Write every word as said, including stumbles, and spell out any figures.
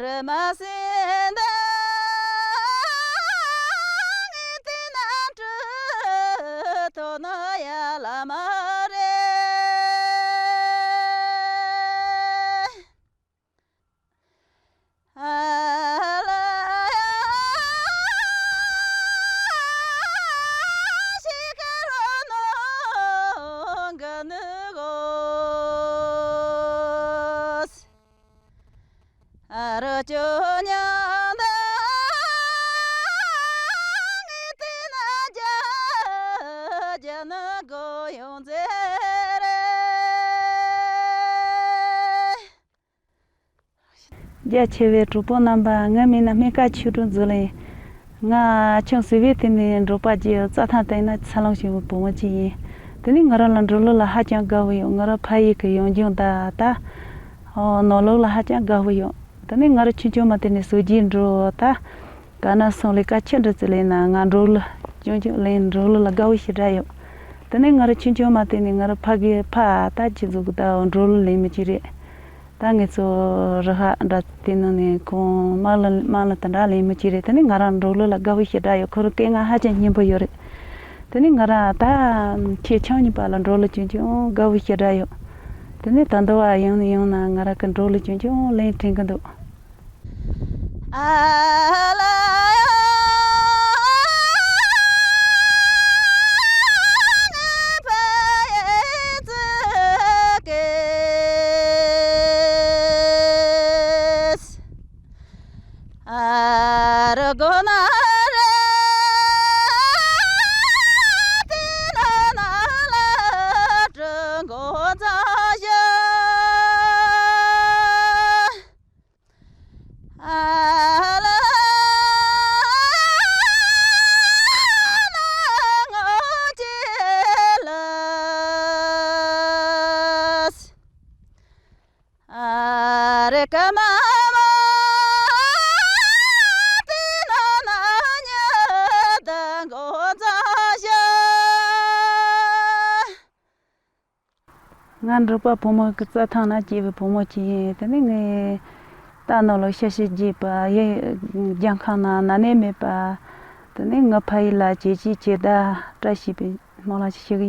རི་མ་སེ་འདི་ངས་དེ་ན་གྲུ་ཐོག་ན་ཡ་ལ་མ་རེད། ཨ་ལ་ཡ་ཤི་ཀ་རོ་ནོ་ག་ནུ་གོ། ཨ་རོ་ཅོ་ཉང་དང་ངས་དེ་ན་རྒྱ་རྒྱ་ནུ་གོ་ཡོང་ཟེར་རེད། རྒྱ་ཆེ་བའི་གྲོགས་པོ་རྣམ་པ། ང་མིང་ན་སྨན་དཀར་ཆོས་སྒྲོན་ཟེར་ལེ། ང་ཆུང་ཟེར་བའི་དེ་ནས་འབྲོག་པ་གྱི་རྩྭ་ཐང་དེ་ན་འཚར་ལོངས་བྱུང་བའི་བུ་མོ་གཅིག་ཡིན། དེ་ནས་ང་རང་ལ་འབྲོག་གླུ་ལ་ཧ་ཅང་དགའ་བོ་ཡོད། ང་རང་ཕ་ཡུལ་གྱི་ཡོང་ལྗོངས་ད་ད། ཨོ་ནོར་ལུག་ལ་ཧ་ཅང་དགའ་བོ་ཡོད། དེ་ནས་ང་རང་ཆུང་ཆུང་མ་དེ་ནས་སོ་རྒྱུས་འགྲོ་ད། ག་ན་སོང་ལས་ཀ་ཆེ་འགྲོ་ཙི་ལས་ན་ང་འབྲོག་གླུ་ཅུང་ཅུང་ལེན། འབྲོག་གླུ་ལ་དགའ་བོ་ཞེ་དྲག་ཡོད། དེ་ནས་ང་རང་ཆུང་ཆུང་མ་དེ་ནས་ང་རང་ཕ་གི་ཕ་ད་ཅི་ཟུག་ད་འབྲོག་གླུ་ལེན་མི་ཅི་རེད། ད་ངེད་ཚོ་རུ་ཧ་འདྲ་དེ་ནང་ནས་ཁོང་དམངས་གླུ་དམངས་གླུ་དེ་འདྲ་ལེན་མི་ཅི་རེད། དེ་ནས་ང་རང་འབྲོག་གླུ་ལ་དགའ་བོ་ཞེ་དྲག་ཡོད། ཁོ་རང་སྐད་ངག་ཧ་ཅང་སྙན་པོ་ཡོད་རེད། དེ་ནས་ང་རང་ད་ཁྱེད་ཆང་གཉིས་པ་ལ་འབྲོག་གླུ་ཅུང་ཅུང་དགའ་བོ་ཞེ་དྲག་ཡོད། དེ་ནས་ད་འདི་བ་ཡང་ནས་ཡང་ན་ང་རང་གི་འབྲོག་གླུ་ཅུང་ཅུང་ལེན་དྲན་གི་འདུག། ཨ་ལ་ཡ་ངའི་ཕ་ཡི་ཙི་ཀེ། ཨ་རུ་གོ་ན་རེ་དེ་ན་ན་ལ་གྲུ་འགོ་ཚ་ཞོ། ཨ་ལ་ན་ངོ་ཅི་ལ། ཨ་རེ་ཀ་མ་མ་དེ་ན་ན་ཉ་དང་གོ་ཚ་ཤ། ང་འབྲོག་པ་བུ་མོ་གི་རྩྭ་ཐང་ན་སྐྱེས་པའི་བུ་མོ་གཅིག་ཡིན། དེ་ནས་ངའི་རྟ་ནོར་ལ་ཤ་ཤེད་རྒྱས་པ་ཡི་རྒྱལ་ཁང་ན་ན་ནས་མེད་པ། དེ་ནས་ངའི་ཕ་ཡུལ་ལ་བྱས་རྗེས་ཇི་ལྟར་བཀྲ་ཤིས་པའི་སྨོན་ལམ་ཞིག་ཞུ་གི་ཡིན།